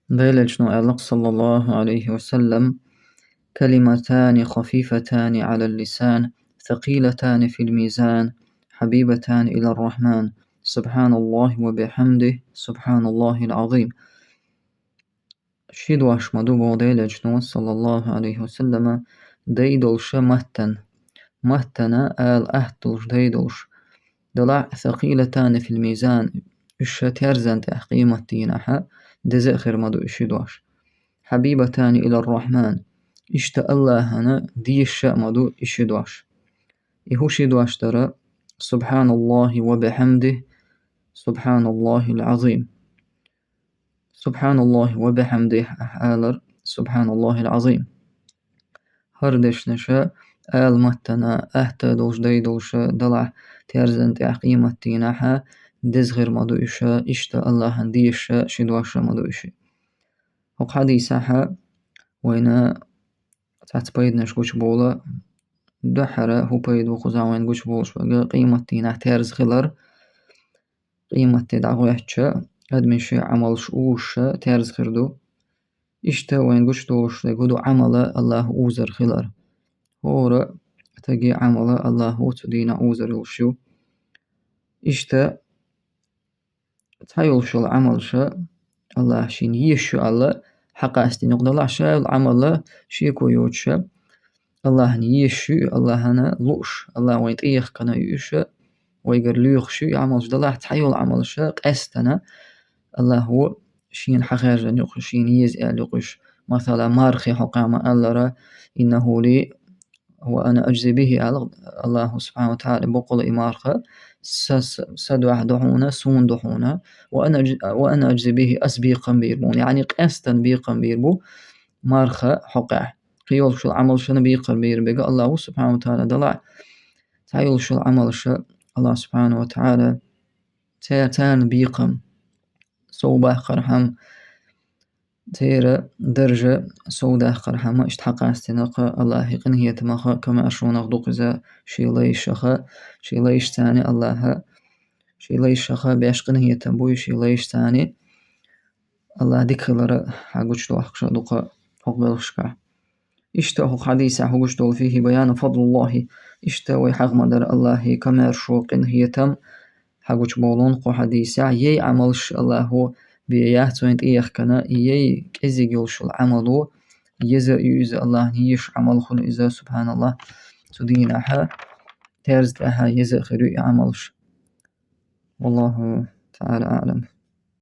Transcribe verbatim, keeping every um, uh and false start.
Делачну Аллах, саллаллаху алейхи ва саллям: «كلمتان خفيفتان على اللسان، ثقيلتان في الميزان، حبيبتان إلى الرحمن، سبحان الله وبحمده، سبحان الله العظيم». Ши дош ма ду, боху Делачну, саллаллаху алейхи ва саллям, дай долуш маттана, маттана ала атта долуш, дай долуш. Далахь, ثقيلتان في الميزان, уьш ша терзан тӀехь къематдийнахьа деза а хир ма ду и ши дош. حبيبتان إلى الرحمن, иштта Аллахьана дезаш а ма ду и ши дош. И хӀун ши дош дара: سبحان الله وبحمده، سبحان الله العظيم. سبحان الله وبحمده алар, سبحان الله العظيم. ХӀара дешнаша ала маттана атта долуш, дай долуш далахь, терзан тӀехь къематдийнахьа деза хир ма ду уьш, иштта Аллахьана дезаш а ши дош а ма ду уьш. ХӀокху хьадисехь вайна цхьацца пайданаш гучубовла, дуьххьара хӀун пайда ву кхузахь вайна гучубовлуш верг: къематдийнахь терза хилар, къематде дӀагӀоьттича, адамийн шен Ӏамалш узуш терза хир ду. Иштта вайна гучудолуш дерг хӀун ду: Ӏамал Аллахьа узур хилар. ХӀора стеган Ӏамал Аллахьа цу дийнахь узур йолуш ю. Иштта цхьайолуш йолу Ӏамалш Аллахьа шена езаш ю аьлла, хьакъастийна юкъадалахь, ша йолу Ӏамал шеко йоцуш, Аллахьана езаш ю, Аллахьана лууш, Аллахьа вайна тӀеяхкана ю уьш, вайгара лоьхуш ю и Ӏамалш далахь, цхьайолу Ӏамалш къаьстина Аллахьа шена хьахаьржина юкъа, шена еза аьлла юкъа уьш. Масала, мархи хьокъехь ма-аллара: «إنه لي وأنا أجزي به», аьлла Аллахьа субхьана ва тагӀала, бакъ долу и марха са, са, са дуьхьа ду хьуна, суна ду хьуна, «وأنا أجز-، وأنا أجزي به», ас бекхам бийр бу хьуна. Яъни къаьстина бекхам бийр бу марха хьокъехь. Кхин йолуш йолу Ӏамалшна бекхам бийр берг Аллахьа ву субхьана ва тагӀала далахь, цхьайолуш йолу Ӏамалш Аллахьа субхьана ва тагӀала цара, царна бекхам совбаккхархьама, церан даржа совдаккхархьама, иштта хьакъастийна кху Аллахьан къинхетамах, комаьршонах ду-кх иза шен лайшах, шен лайшца Аллахьа, шен лайшах беш къинхетам буй шен лайшца. Аллахьа дика хилар хьагучудоккхуш ду-кх хӀокху белхашкахь. Иштта хӀокху хьадисехь хӀун гучудолу: «فيه بيان فضل الله». Иштта вай хьагӀ ма-дарра Аллахьан комаьршо, къинхетам хьагучубовлу кху хьадисехь. Яй Ӏамалш Аллахьа бен яц вайна тӀеяхкана, яй кӀезиг йолуш йолу Ӏамал ю, еза а ю иза, Аллахьана езаш Ӏамал хуьлу иза, субхьаналлахь, цу дийнахьа терза тӀехь еза а хир ю и Ӏамалш. والله تعالى أعلم.